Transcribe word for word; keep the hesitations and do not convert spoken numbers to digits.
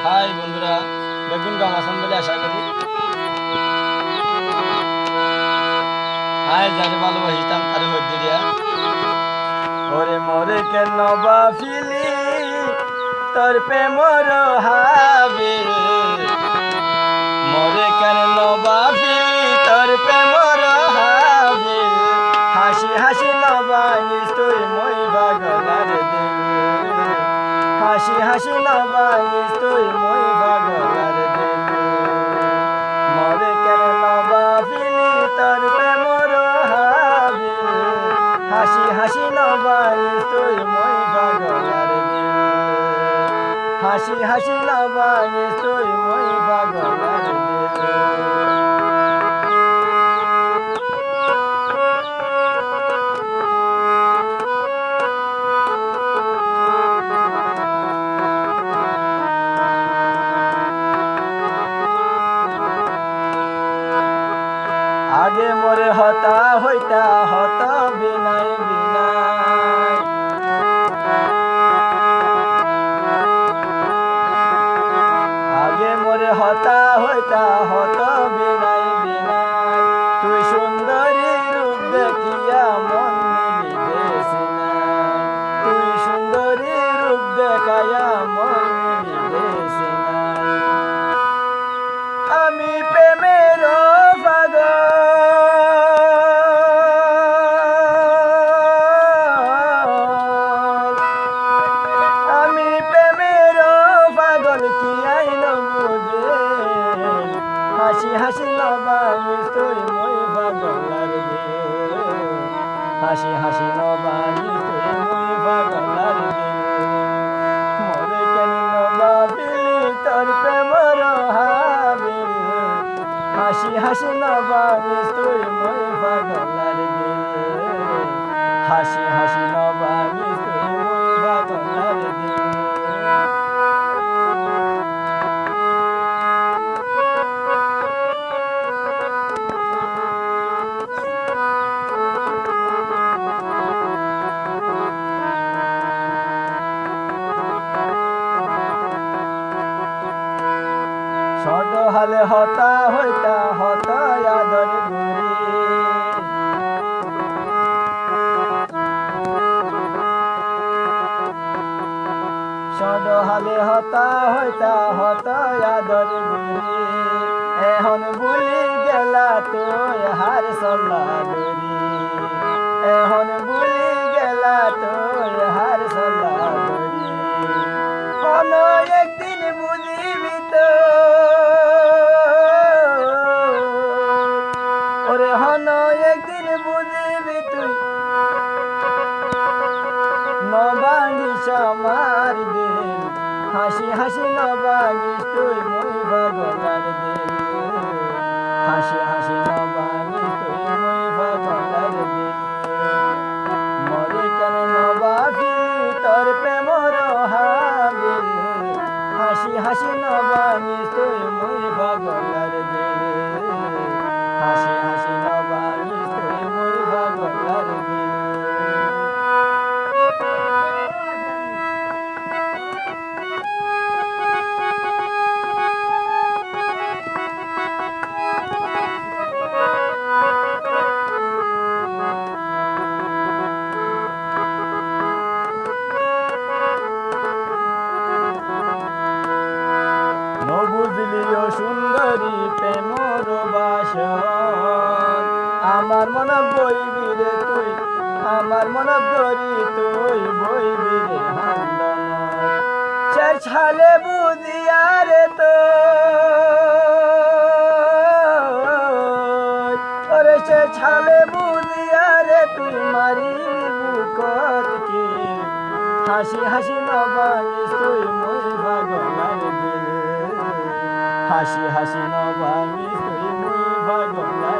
Hái bondúra, beggún gom asón buli acá gorí. Hái, zaré bálobaicílam taré hoiddé diya. Óre more ken no báfili tor premor hábil. More ken no báfili tor premor hábil. Háñci háñci no báñgis tui mui fagolar dil. Háñci háñci no báñgis tui mui fagolar dil. More ken no báfili tor premor hábil. Háñci háñci no báñgis tui mui fagolar dil. Háñci háñci no báñgis tui mui fagolar dil. Age more hotá hoitá hotó binai binai. Age more hotá hoitá hotó binai binai. Tui cúndori rup dekiya mon nili de sinai. Tui cúndori rup dekaiya mon nili de sinai. Ami premor fagol, ami premor fagol kiyá no buzí. Háñci háñci no báñgis tui mui fagolar dil. Háñci háñci no báñgis tui mui fagolar dil. More ken no báfili tor premor hábil. Háñci háñci no báñgis tui mui fagolar dil. Háñci háñci no báñgis tui mui fagolar dil. Cóto hále hotá hoitá hotó ador gorí. Cóto hále hotá hoitá hotó ador gorí. Ehón buli gela tui hár solla dóri. Ehón buli gela tui hár solla dóri. Hono ek din buzibi tui. Óre hono ek din buzibi tui. No báñgis amár dil. Háñci háñci no báñgis tui mui fagolar dil. Háñci háñci no báñgis tui mui fagolar dil. More ken no báfili tor premor hábil. Háñci háñci no báñgis tui mui fagolar dil. Háñci háñci no báñgis tui mui fagolar dil. No buzíli ó cúndori premor bácon. Amár monot boibire tui, amár monot dóri tui boibire handonot. Céc hále buziyare tui, óre céc hále buziyare tui maribi bukot ki. Háñci háñci no báñgis tui mui fagolar dil. Háñci háñci no báñgis tui mui fagolar